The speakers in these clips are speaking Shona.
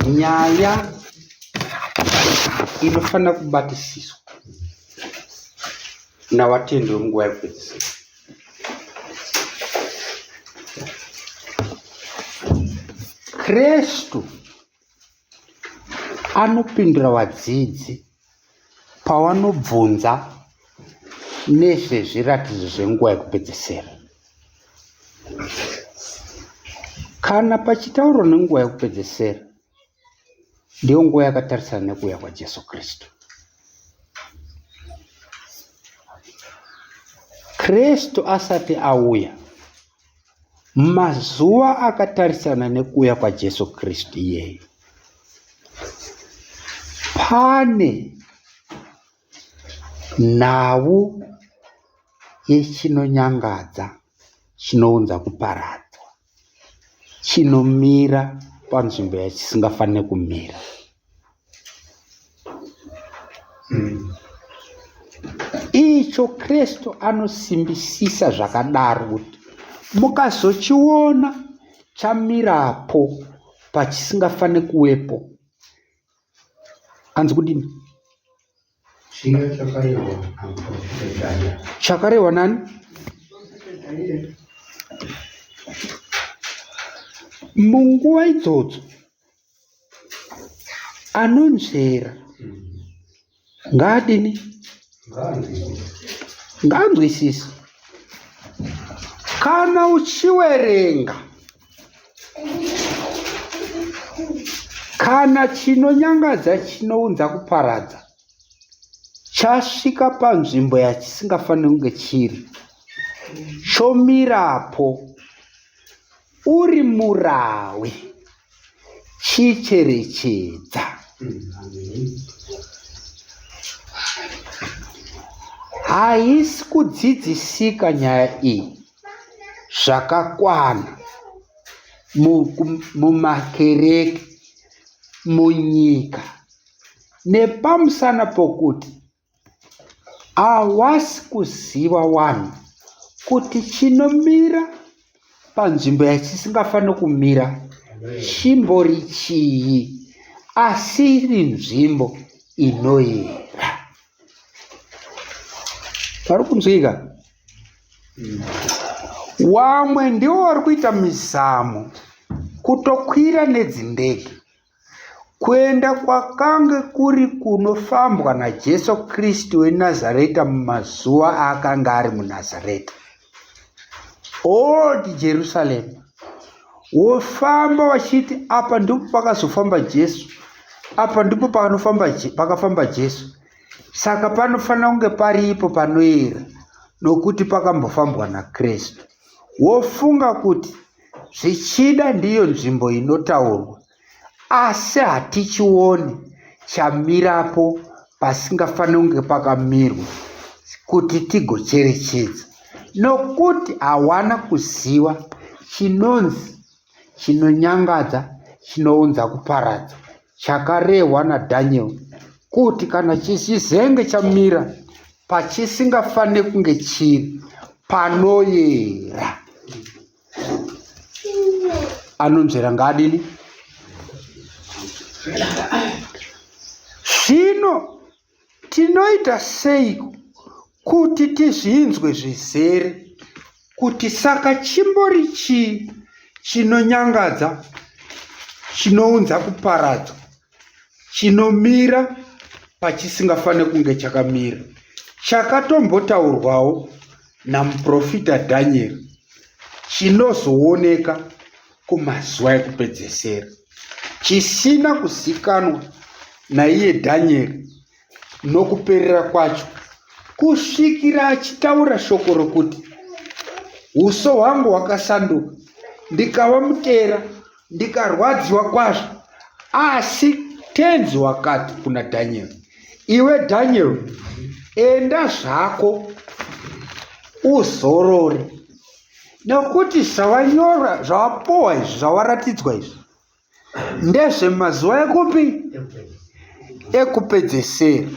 Nyaya inofanira kubatisiswa navatendi vemunguva yekupedzisira. Kristu anopindura vadzidzi pavanobvunza nezvezviratidzo zvenguva yekupedzisira. Kana pachitaurwa nenguva yekupedzisira, ndiyo nguva yakatarisana nekuuya kwaJesu Kristu. Kristu asati auya, Mazuva akatarisana nekuuya kwaJesu Kristu iyeyu, pane nhau yechinonyangadza chinounza kuparadzwa, chinomira panzvimbo yachisingafanire kumira. Icho Kristu anosimbisisa zvakadaro kuti mukazochiona chamirapo pachisingafanire kuwepo. Anzi kudini? Chiya chakarehwa namuprofita Daniel. Chakarehwa nani? Munguva idzodzo Anonzvera ngaadini? Ngaanzwisise. Kana uchiwerenga kana chinonyangadza chinounza kuparadza chasvika panzvimbo yachisingafaniri kunge chiri chomirapo uri murawi Chicherechedza. Haisi kudzidzisika nyaya iyi zvakakwana mumakereke munyika nepamusana pokuti Hawasi kuziva wanhu kuti chinomira panzvimbo yachisingafaniri kumira chimbori chii asi iri nzvimbo inoyera. Pari kunzwika? Wamwe ndiwo wari kuita mizamo kutokwira nedzindege Kuenda kwakange kuri kunofambwa naJesu Kristu weNazareta mumazuva aakanga ari muNazareta. Old Jerusalem. Wofamba vachiti apa ndipo pakazofamba Jesu, apa ndipo panofamba pakafamba Jesu. Saka panofanira kunge paripo panoera nokuti pakambofambwa naKristu. Wofunga kuti Zvichida ndiyo nzvimbo inotaurwa, asi hatichioni chamirapo pasingafaniri kunge pakamirwa kuti tigocherechedza, nokuti hawana kuziva chinonzi chinonyangadza chinounza kuparadzwa chakarehwa naDaniel kuti kana chizenge chamira pachisingafaniri kunge chiri panoyera. Anonzvera ngaadini? Zvino tinoita seiko kuti tizvinzwe zvizere kuti saka chimbori chii chinonyangadza chinounza kuparadzwa chinomira pachisingafanire kunge chakamira chakatombotaurwawo namuprofita Dhanieri chinozooneka kumazuva ekupedzesera, chisina kuzikanwa naiye Dhanieri nokuperera kwacho, kusvikira achitaura shoko rokuti, Uso hwangu hwakasanduka, ndikava mutera, ndikarwadziwa kwazvo. Asi Tenzi wakati kuna Dhanieri, Iwe Dhanieri, enda zvako uzorore, nokuti zvawanyora, zvawapuwa izvi, zvawaratidzwa izvi, ndezvemazuva ekupi? Ekupedzesera.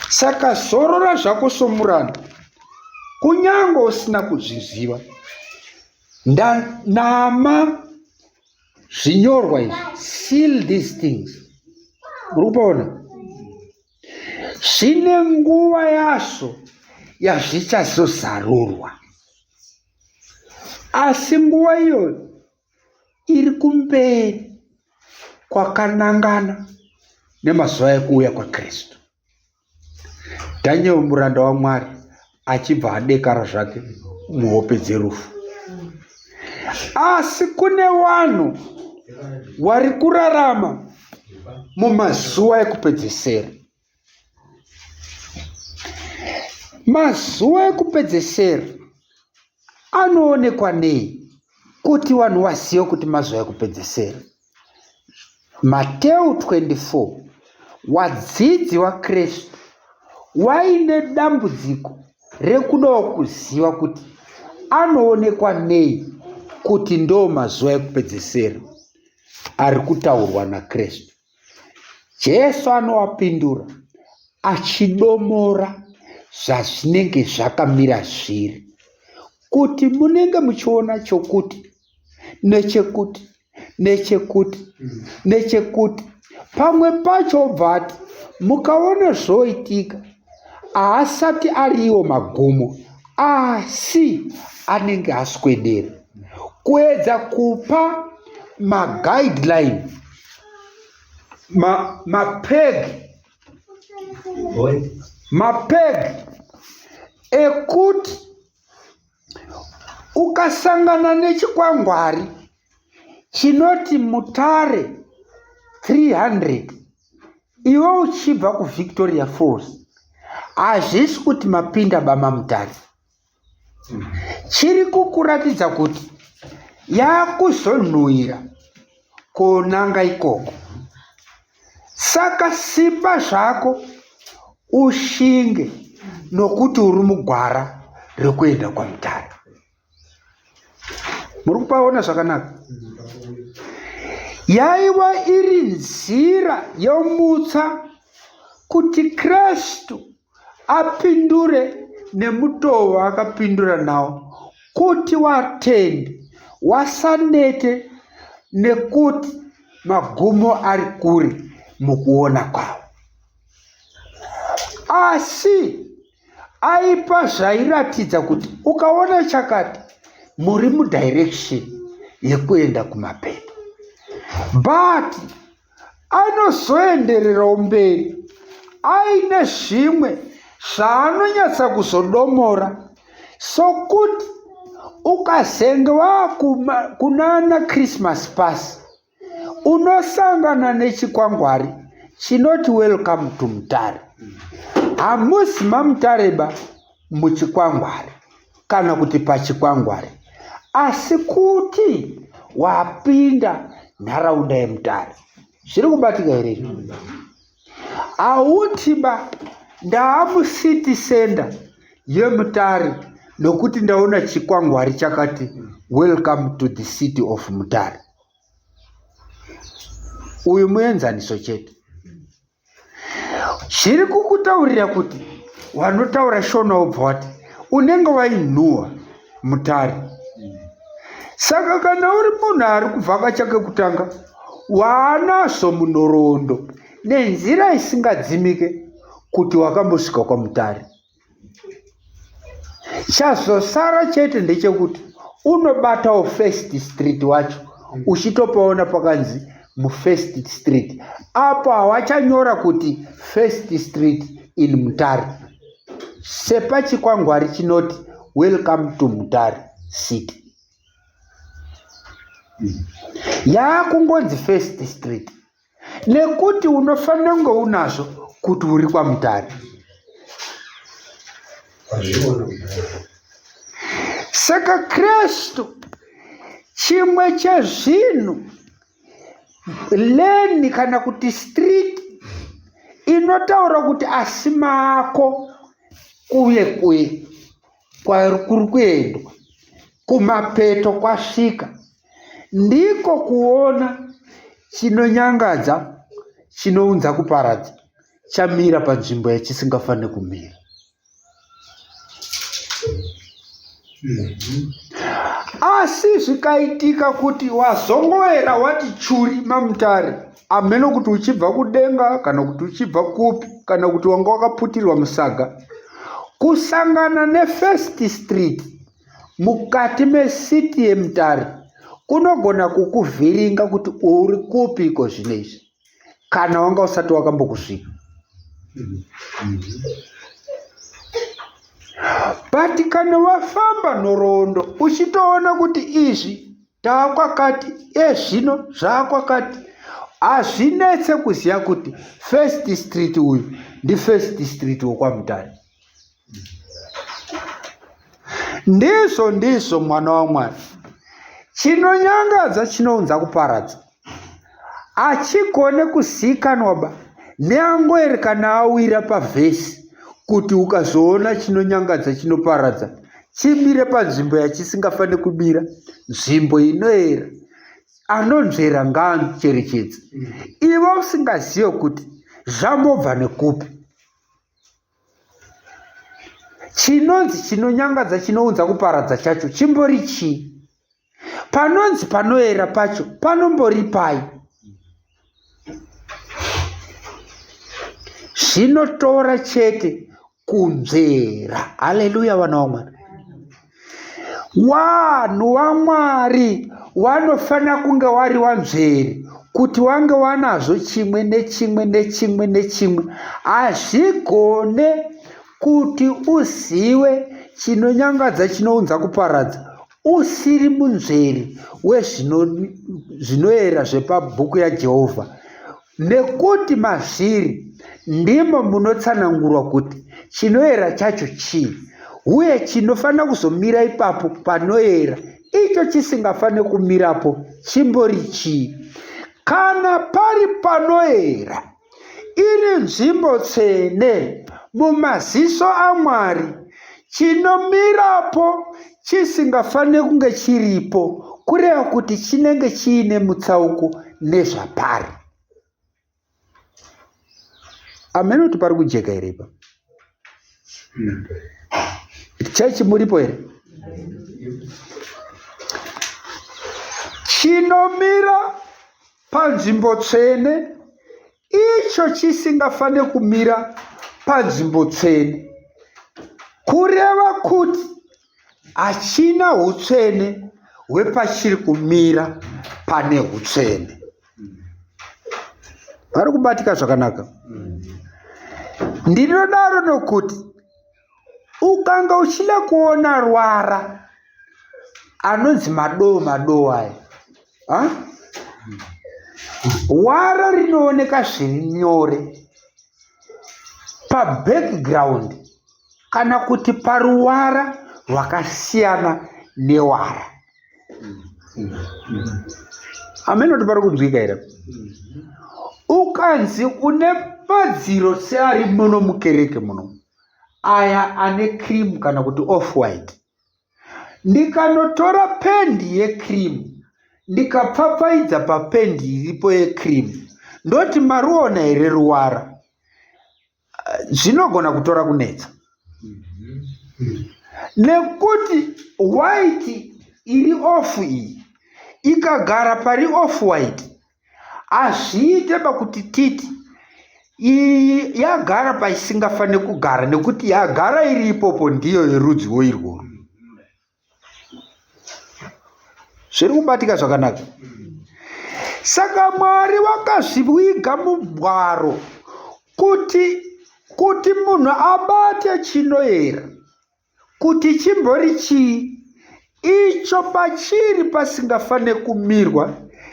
Saka zorora zvako somuranda, kunyange usina kuzviziva. Ndanama. Zvinyorwa izvi, seal these things. Muri kupaona? Zvine nguva yazvo yazvichazozarurwa. Asi nguva iyoyo iri kumberi kwakanangana nemazuva ekuuya kwaKristu. Daniel muranda waMwari achibva adekara zvake muhope dzerufu. Asi kune vanhu wari kurarama mumazuva ekupedzesera. Mazuva ekupedzesera anoonekwa nei kuti vanhu vazive kuti mazuva ekupedzesera? Mateu 24 Wadzidzi waKristu waine dambudziko rekudawo kuziva kuti anoonekwa nei kuti ndo mazuva ekupedzesera ari kutaurwa naKristu. Jesu anovapindura achidomora zvazvinenge zvakamira zviri kuti munenge muchiona chokuti nechekuti nechekuti nechekuti pamwe pacho obva ati mukaona zvoitika haasati ariwo magumo asi anenge aswedera kuedza kupa maguideline mapeg mapeg ekuti Ukasangana nechikwangwari chinoti Mutare 300 iwe uchibva kuVictoria Falls, hazvisi kuti mapinda bamaMutare. Chiri kukuratidza kuti yakuzonhuhwira konanga ikoko. Saka simba zvako ushinge nokuti uri mugwara rekuenda kwaMutare. Muri kupaona zvakanaka? Yaiva iri nzira yomutsa kuti Kristu apindure nemutoo waakapindura nawo kuti watendi wasanete nekuti magumo ari kure mukuona kwavo. Asi aipa zvairatidza kuti ukaona chakati muri mudirection yekuenda kumapeto but Anozoendererawo mberi aine zvimwe zvaanonyatsa kuzodomora sokuti ukazenge wakunana Christmas pasi unosangana nechikwangwari chinoti welcome to Mutare. Hamusi maMutareba muchikwangwari kana kuti pachikwangwari asi kuti wapinda nharaunda yemutare zviri kubatika here izvi hauti ba ndaamucity center yemutare nokuti ndaona chikwangwari chakati welcome to the city of mutare uyu muenzaniso chete Zviri kukutaurira kuti wanotaura shona wobva wati unenge wainhuwa mutare. Saka kana uri munhu ari kuvhakacha kekutanga waanazvo munhoroondo nenzira isingadzimike kuti wakambosvika kwaMutare. Chazosara chete ndechekuti unobatawo first street wacho uchitopaona pakanzi mufirst street apo hawachanyora kuti first street in Mutare sepachikwangwari chinoti welcome to Mutare city yaakungonzi first street nekuti unofanira kunge unazvo kuti uri kwamutare saka kristu chimwe chezvinhu leni kana kuti street inotaura kuti asi mako kuye kuye kwakuri kuendwa kumapeto kwasvika ndiko kuona chinonyangadza chinounza kuparadza chamira panzvimbo yachisingafaniri kumira. Asi zvikaitika kuti wazongoera wati churi maMutare, hameno kuti uchibva kudenga kana kuti uchibva kupi kana kuti wanga wakaputirwa musaga, kusangana neFirst Street mukati mesiti yeMutare kunogona kukuvhiringa kuti uri kupi iko zvino izvi kana wanga usati wakambokusvika. But kana wafamba nhoroondo uchitoona kuti izvi taakwakati ezvino zvaakwakati hazvinetse kuziva kuti First Street uyu ndiFirst Street wokwaMutare. Ndizvo ndizvo mwana waMwari. Chinonyangadza chinounza kuparadza. Hachigone kuzikanwa ba neangoerekana awira pavhesi kuti ukazoona chinonyangadza chinoparadza chimire panzvimbo yachisingafaniri kumira, nzvimbo inoera. Anonzvera ngaacherechedze. Iwe usingazive kuti zvambobva nekupi. Chinonzi chinonyangadza chinounza kuparadza chacho chimbori chii? Panonzi panoera pacho panombori pai? Zvinotora chete kunzvera. Haleluya vana vaMwari. Wanhu waMwari wanofanira kunge wari wanzveri kuti wange wanazvo chimwe nechimwe nechimwe nechimwe. Hazvigone kuti uzive chinonyangadza chinounza kuparadza usiri munzveri wezvinoera zvepabhuku yaJehovha Nekuti mazviri ndimo munotsanangurwa kuti chinoera chacho chii uye chinofanira kuzomira ipapo panoera icho chisingafanire kumirapo chimbori chii. Kana pari panoera, iri nzvimbo tsvene mumaziso aMwari, chinomirapo chisingafanire kunge chiripo kureva kuti chinenge chiine mutsauko nezvapari. Hameno kuti pari kujeka here ipa. Chechi muripo here? Chinomira panzvimbo tsvene icho chisingafanire kumira panzvimbo tsvene kureva kuti hachina hutsvene hwepachiri kumira pane hutsvene. Vari kubatika zvakanaka. Ndinodaro nokuti ukanga uchida kuona rwara anonzi madoo madoo aya ha? Wara rinooneka zviri nyore pabackground kana kuti paruwara rwakasiyana newara. Hameno kuti pari kunzwika here? Ukanzi une madziro seari muno mukereke muno aya ane cream kana kuti off white Ndikanotora pendi yecream ndikapfapfaidza papendi iripo yecream ndoti maruona here ruwara zvinogona kutora kunetsa nekuti white iri off iyi ikagara pari off white Hazviite pakuti titi iyi yagara paisingafanire kugara nekuti yagara iri ipopo ndiyo yerudziwo irworwo. Zviri kubatika zvakanaka. Saka Mwari wakazviviga mugwaro kuti kuti munhu abate chinoera Kuti chimbori chii icho pachiri pasingafanire kumirwa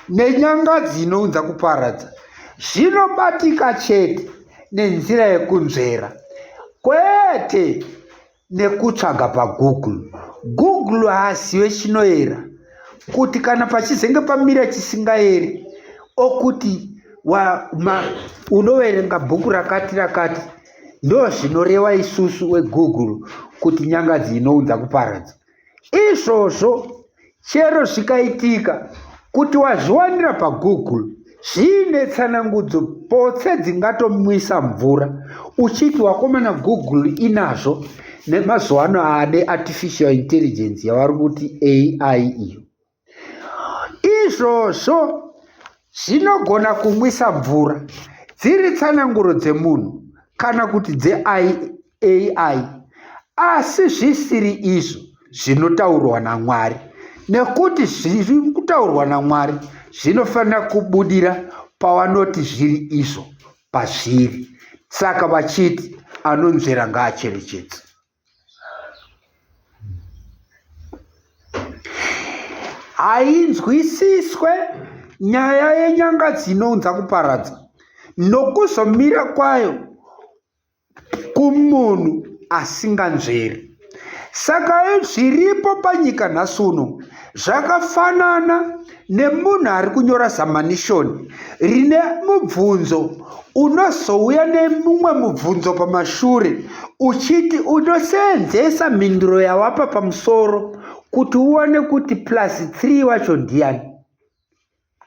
nenyangadzi inounza kuparadza? Zvinobatika chete nenzira yekunzvera, kwete nekutsvaga paGoogle. Google haazive chinoera kuti kana pachizenge pamira chisingaeri okuti unoverenga bhuku rakati rakati Ndozvinoreva isusu weGoogle kuti nyangadzi inounza kuparadza. Izvozvo chero zvikaitika kuti wazviwanira paGoogle zviine tsanangudzo potse dzingatomwisa mvura uchiti wakomana Google inazvo. Nemazuva ano ane artificial intelligence yavari kuti AI iyo. Izvozvo zvinogona kumwisa mvura dziri tsananguro dzemunhu kana kuti dzeAI asi zvisiri izvo zvinotaurwa naMwari nekuti zviri kutaurwa naMwari zvinofanira kubudira pavanoti zviri izvo pazviri. Saka vachiti anonzvera ngaacherechedze. Hainzwisiswe nyaya yenyanga dzinounza kuparadza nokuzomira kwayo kumunhu asinganzveri. Saka zviripo panyika nhasi uno zvakafanana nemunhu ari kunyora zamanishoni rine mubvunzo unozouya nemumwe mubvunzo pamashure uchiti unoseenzesa mhinduro yawapa pamusoro kuti uwane kuti plus 3 wacho ndiyani.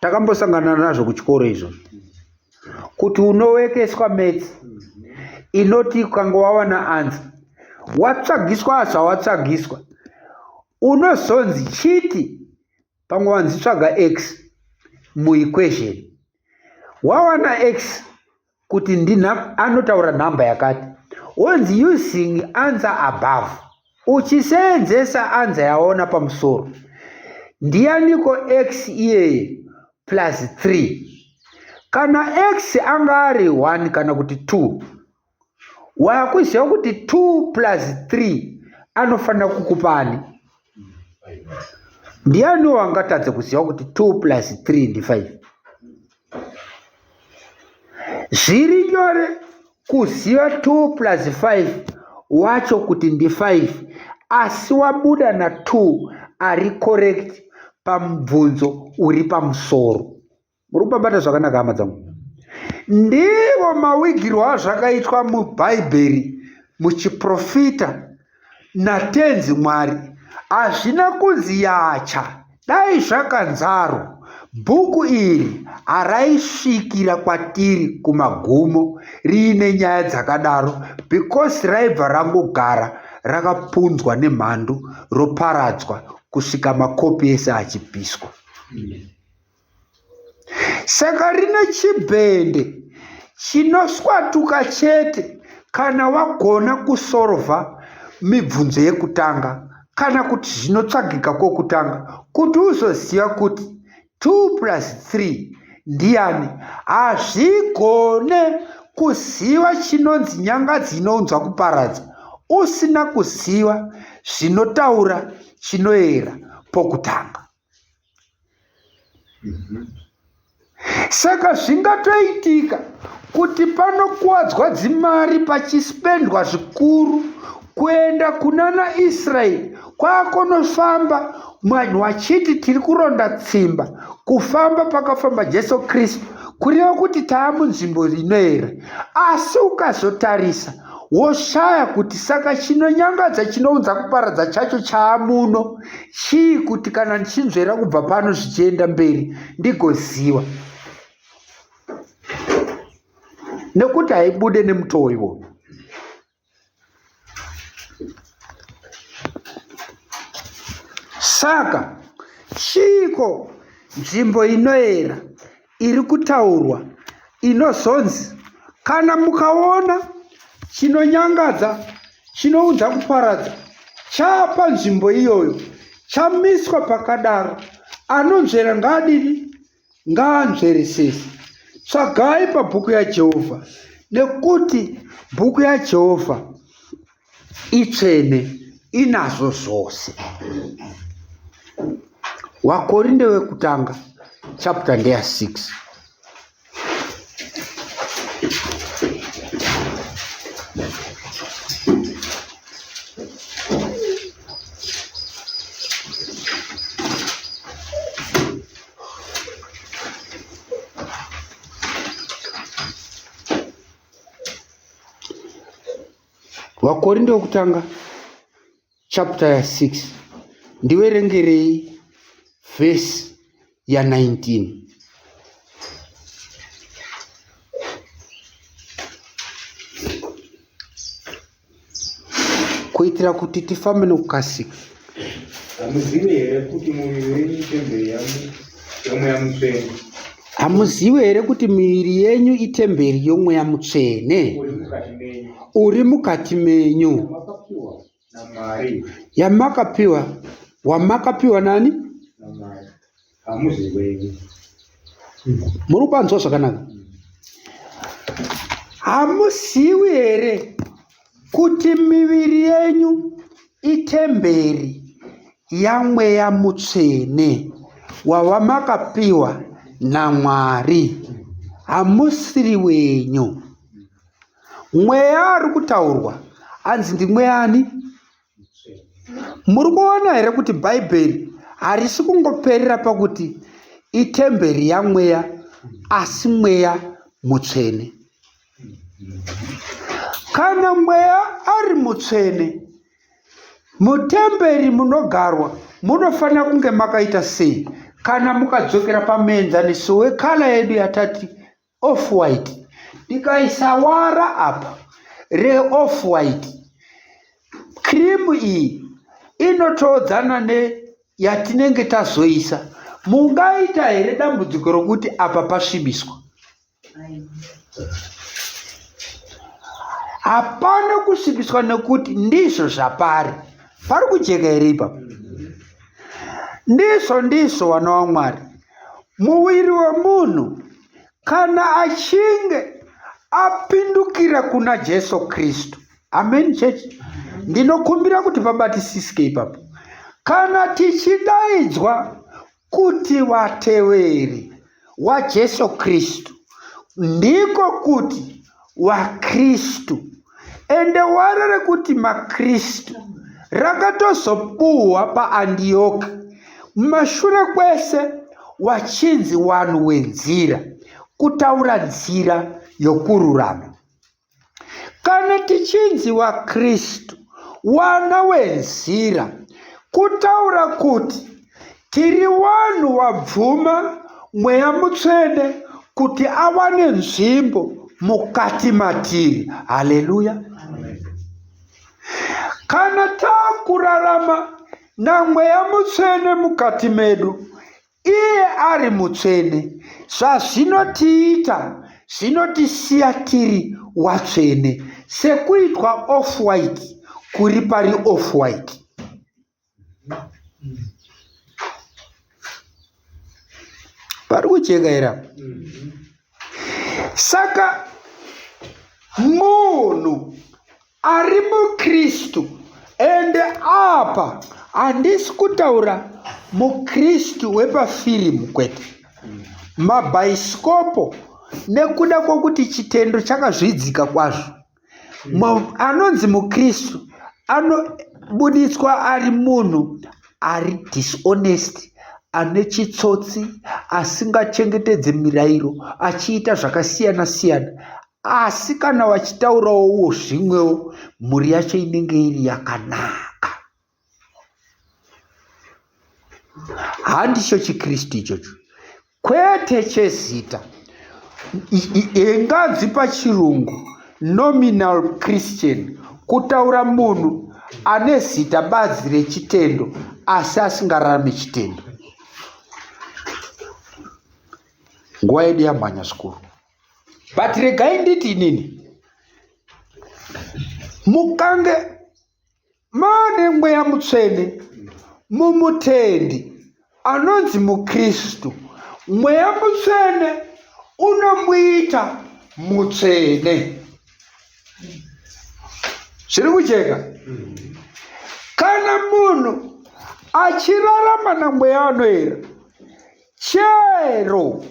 Takambosangana nazvo kuchikoro izvozvo kuti unowekeswa maths inoti ukanga wawana answer watsvagiswa zvawatsvagiswa unozonzi chiti pamwe wanzi tsvaga x muequation wawana x kuti ndina anotaura nhamba yakati wonzi using answer above uchiseenzesa answer yaona pamusoro ndiyaniko x iyeye plus 3 kana x anga ari 1 kana kuti 2 wakuziva kuti 2 plus 3 anofanira kukupa ani ndiani wangatadze kuziva kuti 2 plus 3 ndi 5 Zviri nyore kuziva 2 plus 5 wacho kuti ndi 5 asi wabuda na 2 ari correct pamubvunzo uri pamusoro. Muri kupabata zvakanaka hama dzangu? Ndiwo mawigirwo azvakaitwa muBhaibheri muchiprofita naTenzi Mwari. Hazvina kunzi yacha Dai zvakanzaro, bhuku iri haraisvikira kwatiri kumagumo riine nyaya dzakadaro because raibva rangogara rakapunzwa nemhandu roparadzwa kusvika makopi ese achipiswa. Saka rine chibhende chinoswatuka chete kana wagona kusorvha mibvunzo yekutanga kana kuti zvinotsvagika kwokutanga kuti uzoziva kuti 2 plus 3 ndiyani. Hazvigone kuziva chinonzi nyangadzi inounzwa kuparadza usina kuziva zvinotaura chinoera pokutanga. Saka zvingatoitika kuti panokuwadzwa dzimari pachispendwa zvikuru kuenda kunana Israeri kwakonofamba vanhu vachiti tiri kuronda tsimba kufamba pakafamba Jesu Kristu kureva kuti taamunzvimbo inoera asi ukazotarisa woshaya kuti saka chinonyangadza chinounza kuparadza chacho chaamuno Chii kuti kana ndichinzvera kubva pano zvichienda mberi ndigoziva nekuti haibude nemutoo iwoyo. Saka chiiko nzvimbo inoera iri kutaurwa inozonzi kana mukaona chinonyangadza chinounza kuparadza chapa nzvimbo iyoyo chamiswa pakadaro anonzvera ngaadini ngaanzveresese tsvagai pabhuku yajehovha nekuti bhuku yajehovha itsvene inazvo zvose wakorinde wekutanga chapter ndeya 6 Vakorinde wekutanga chapter ya 6 ndiverengerei vhesi ya 19. kuitira kuti tifambe nokukasika. Hamuzivi here kuti muviri wenyu itemberi yaMweya Mutsvene? Hamuzivi here kuti miviri yenyu itemberi yoMweya Mutsvene uri mukati menyu uri mukati menyu yamakapiwa naMwari? Yamakapiwa, wamakapiwa nani? NaMwari. Hamuzi wenyu. Muri kupanzwa zvakanaka? Hamuzivi here kuti miviri yenyu itemberi yaMweya Mutsvene wawamakapiwa naMwari? Hamusiri wenyu. Mweya ari kutaurwa hanzi ndimweya ani? Muri kuona here kuti Bhaibheri harisi kungoperera pakuti itemberi yaMweya asi Mweya Mutsvene? Kana Mweya ari mutsvene, mutemberi munogarwa munofanira kunge makaita sei? Kana mukadzokera pamuenzaniso wekala yedu yatati off white, ndikaisa wara apa reoff white, cream iyi inotodzana neyatinenge tazoisa. Mungaita here dambudziko rokuti apa pasvibiswa? Hapana kusvibiswa nekuti ndizvo zvapari. Pari kujeka here ipapo? Ndizvo ndizvo wana waMwari. Muviri wemunhu kana achinge apindukira kuna Jesu Kristu. Amen church. Ndinokumbira kuti pabatisisike ipapo. Kana tichidaidzwa kuti vateveri waJesu Kristu, ndiko kuti waKristu. Ende wara rekuti maKristu rakatozopuhwa paAndioki mumashure kwese wachinzi wanhu wenzira, kutaura nzira yokururama. Kana tichinzi vaKristu, wana wenzira, kutaura kuti tiri wanhu wabvuma Mweya Mutsvene kuti awane nzvimbo mukati matiri. Haleluya! Kana takurarama naMweya Mutsvene mukati medu, Iye ari mutsvene. Zvazvinotiita zvinotisiya tiri watsvene sekuitwa off white kuri pari off white. Pari kujeka here apa? Saka munhu ari muKristu ende apa handisi kutaura muKristu wepafirimu kwete mabhaisikopo nekuda kwokuti chitendo chakazvidzika kwazvo anonzi muKristu anobuditswa ari munhu ari dishonest ane chitsotsi asingachengetedze mirayiro achiita zvakasiyana siyana Asi kana vachitaurawo wo zvimwewo mhuri yacho inenge iri yakanaka. Handicho chiKristu ichocho. Kwete chezita. Inganzi pachirungu nominal Christian kutaura munhu ane zita badzi rechitendo asi asingararame chitendo. Nguva yedu yamhanya zvikuru. But regai nditi inini mukange maane mweya mutsvene mumutendi anonzi mukristu mweya mutsvene unomuita mutsvene zviri kujeka kana munhu achirarama namweya anoera Chero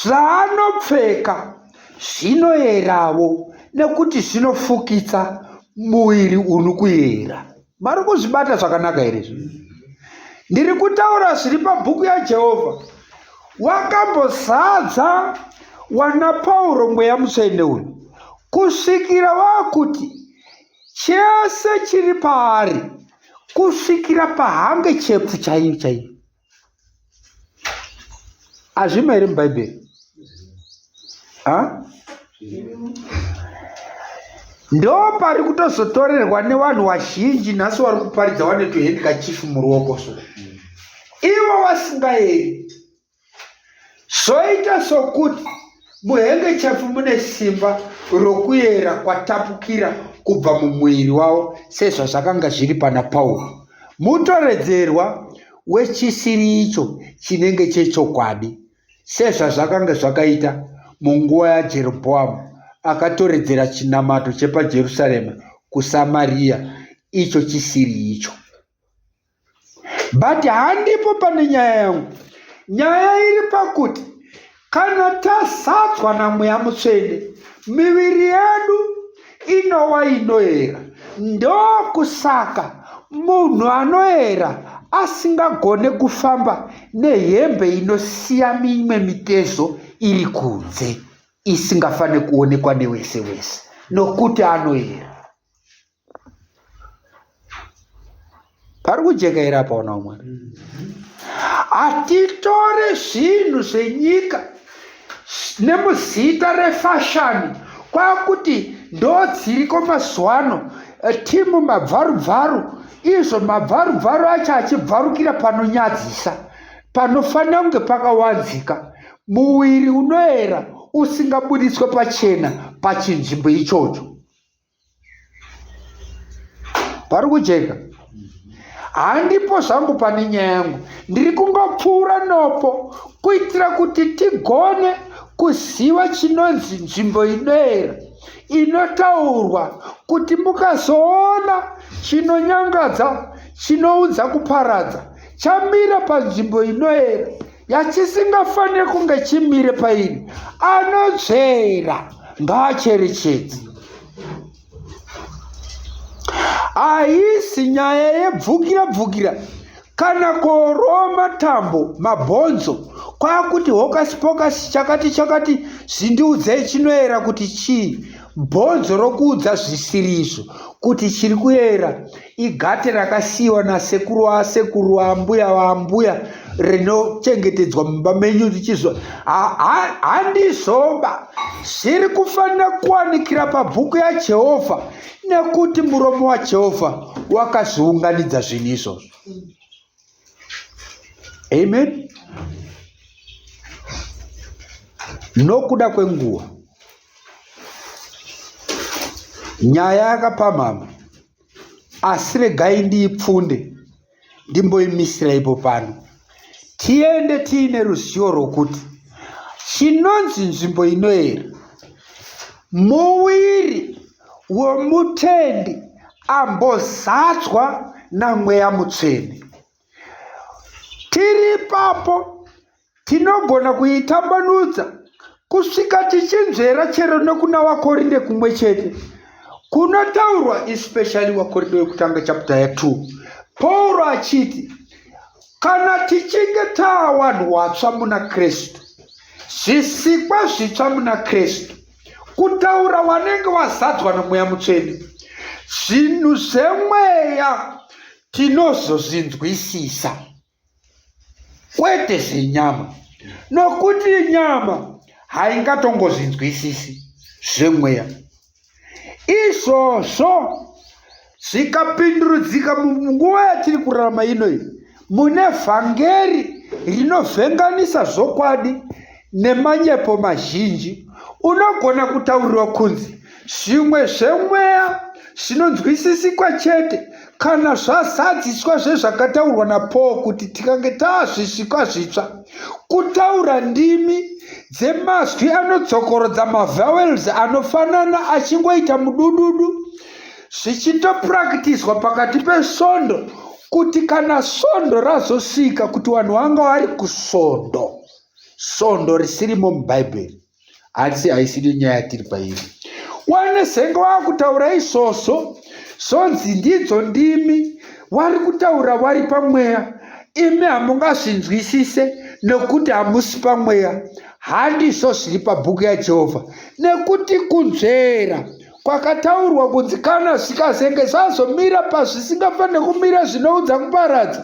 zvaanopfeka zvinoyerawo nekuti zvinofukidza muviri uri kuyera. Mari kuzvibata zvakanaka here izvi? Ndiri kutaura zviri pabhuku yaJehovha. Wakambozadza wana Pauro mweya mutsvene uyu kusvikira wakuti chese chiri paari kusvikira pahange chepfu chaiyo chaiyo Hazvimo here muBhaibheri? Ha? Ndo pari kutozotorerwa nevanhu vazhinji nhasi wari kuparidza wane tuhendikachifu muruoko so. Ivo vasingaeri. Zvoita sokuti muhengechefu mune simba rokuyera kwatapukira kubva mumuviri wavo sezvazvakanga zviri pana Pauro. Mutoredzerwa wechisiri icho chinenge chechokwadi, sezvazvakanga zvakaita munguva yaJerobhoamu akatoredzera chinamato chepaJerusarema kuSamaria icho chisiri icho. But handipo pane nyaya yangu. Nyaya iri pakuti kana tazadzwa naMweya Mutsvene, miviri yedu inova inoera. Ndokusaka munhu anoera asingagone kufamba nehembe inosiya mimwe mitezo iri kunze isingafane kuonekwa newese wese nokuti anoera. Pari kujeka here apa wana waMwari? Hatitore zvinhu zvenyika nemuzita refashani kwakuti ndodziriko mazuva ano eh, timu mabvarubvaru izvo mabvarubvaru acho achibvarukira panonyadzisa panofanira kunge pakawanzika muviri unoera usingabudiswe pachena pachinzvimbo ichocho Pari kujeka? Handipo zvangu pane nyaya yangu. Ndiri kungopfuura nopo kuitira kuti tigone kuziva chinonzi nzvimbo inoera inotaurwa kuti mukazoona chinonyangadza chinounza kuparadza chamira panzvimbo inoera yachisingafanire kunge chimire pairi anodzvera ngaacherechedze haisi nyaya yebvukira bvukira kana korova matambo mabhonzo kwakuti hokasi pokasi chakati chakati zvindiudzei chinoera kuti chii bhonzo rokuudza zvisirizvo kuti chiri kuera Igate rakasiyiwa nasekuru waasekuru waambuya waambuya rinochengetedzwa mumba menyu richizwa handizvoba zviri kufanira kuwanikira pabhuku yaJehovha nekuti muromo waJehovha wakazviunganidza zvinhu izvozvo. Amen. Nokuda kwenguva nyaya yakapamhama Asi regai ndiipfunde ndimboimisira ipo pano. Tiende tiine ruzivo rwokuti chinonzi nzvimbo inoera muviri womutendi ambozadzwa naMweya Mutsvene. Tiri ipapo Tinogona kuitambanudza kusvika tichinzvera chero nekuna waKorinde kumwe chete kunotaurwa especially waKorinde wekutanga chapter ya 2 Pauro achiti kana tichinge taa wanhu watsva muna Kristu zvisikwa zvitsva muna Kristu kutaura wanenge wazadzwa nomweya mutsvene zvinhu zvemweya tinozozvinzwisisa kwete zvenyama nokuti nyama haingatongozvinzwisisi zvemweya izvozvo zvikapindurudzika munguva yatiri kurarama inoyi mune vhangeri rinovhenganisa zvokwadi nemanyepo mazhinji unogona kutaurirwa kunzi Zvimwe zvemweya zvinonzwisisikwa chete kana zvazadziswa zvezvakataurwa naPaul kuti tikange taazvisikwa zvitsva. Kutaura ndimi dzemazwi anodzokorodza mavowels anofanana achingoita mudududu zvichitopurakitizwa pakati pesvondo kuti kana svondo razosvika kuti vanhu vanga vari kusvondo, svondo risirimo mubhaibheri. Asi haisiri nyaya yatiri pairi. Wanezenge wakutaura izvozvo zvonzi ndidzo ndimi wari kutaura wari pamweya imi hamungazvinzwisise nekuti hamusi pamweya handizvo zviri pabhuku yajehovha nekuti kunzvera kwakataurwa kunzi kana zvikazenge zvazomira pazvisingafanire kumira zvinounza kuparadza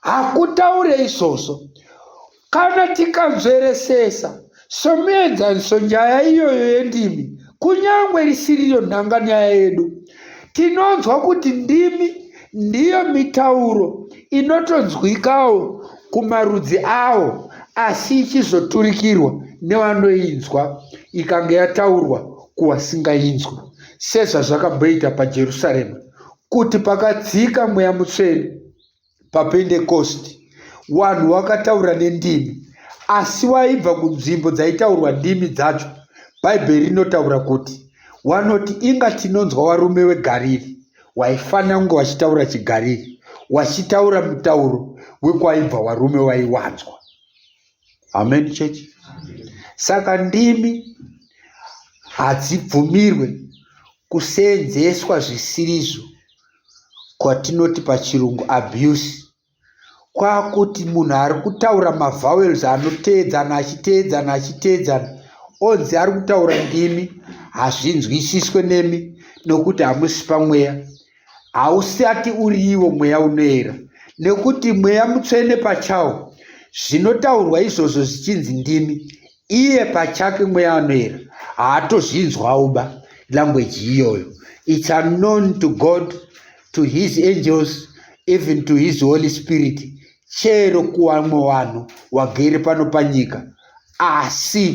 hakutaure izvozvo Kana tikanzveresesa somuenzaniso nyaya iyoyo yendimi, Kunyangwe risiriyo nhanganyaya yedu, tinonzwa kuti ndimi ndiyo mitauro inotonzwikawo kumarudzi awo asi ichizoturikirwa nevanoinzwa ikange yataurwa kuwasingainzwi sezvazvakamboita paJerusarema kuti pakadzika Mweya Mutsvene paPendekosti wanhu wakataura nendimi asi waibva kunzvimbo dzaitaurwa ndimi dzacho. Bhaibheri rinotaura kuti wanoti inga tinonzwa warume weGariri waifanira kunge wachitaura chiGariri wachitaura mutauro wekwaibva warume waiwanzwa. Amen chechi. Saka ndimi hadzibvumirwe kuseenzeswa zvisirizvo kwatinoti pachirungu abuse kwakuti munhu ari kutaura mavowels anoteedzana achiteedzana achiteedzana onzi ari kutaura ndimi hazvinzwisiswe nemi nokuti hamusi pamweya hausati uriiwo mweya unoera nekuti mweya mutsvene pachawo zvinotaurwa izvozvo zvichinzi ndimi iye pachake mweya anoera haatozvinzwawo ba language iyoyo its unknown to god to his angels even to his holy spirit chero kuwamwe wanhu wagere pano panyika asi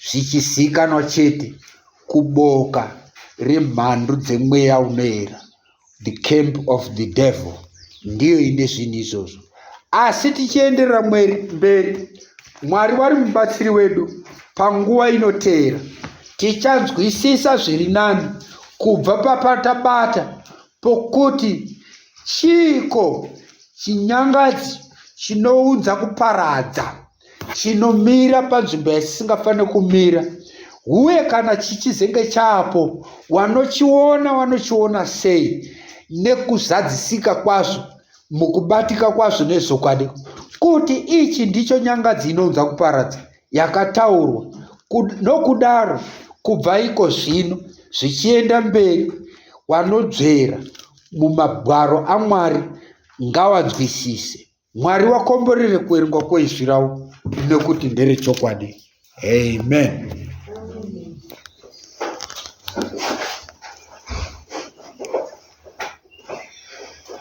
zvichizikanwa chete kuboka remhandu dzemweya unoera the camp of the devil ndiyo ine zvinhu izvozvo asi tichienderera mweri mberi mwari wari mubatsiri wedu panguva inoteera tichanzwisisa zviri nani kubva papatabata pokuti chiiko chinyangadzi chinounza kuparadza chinomira panzvimbo yachisingafaniri kumira uye kana chichizenge chaapo wanochiona wanochiona sei nekuzadzisika kwazvo mukubatika kwazvo nezvokwadi kuti ichi ndicho nyangadzi inounza kuparadza yakataurwa nokudaro kubva iko zvino zvichienda mberi wanodzvera mumagwaro amwari ngawanzwisise Mwari wakomborere kuverengwa kweizwi ravo nekuti nderechokwadi. Amen.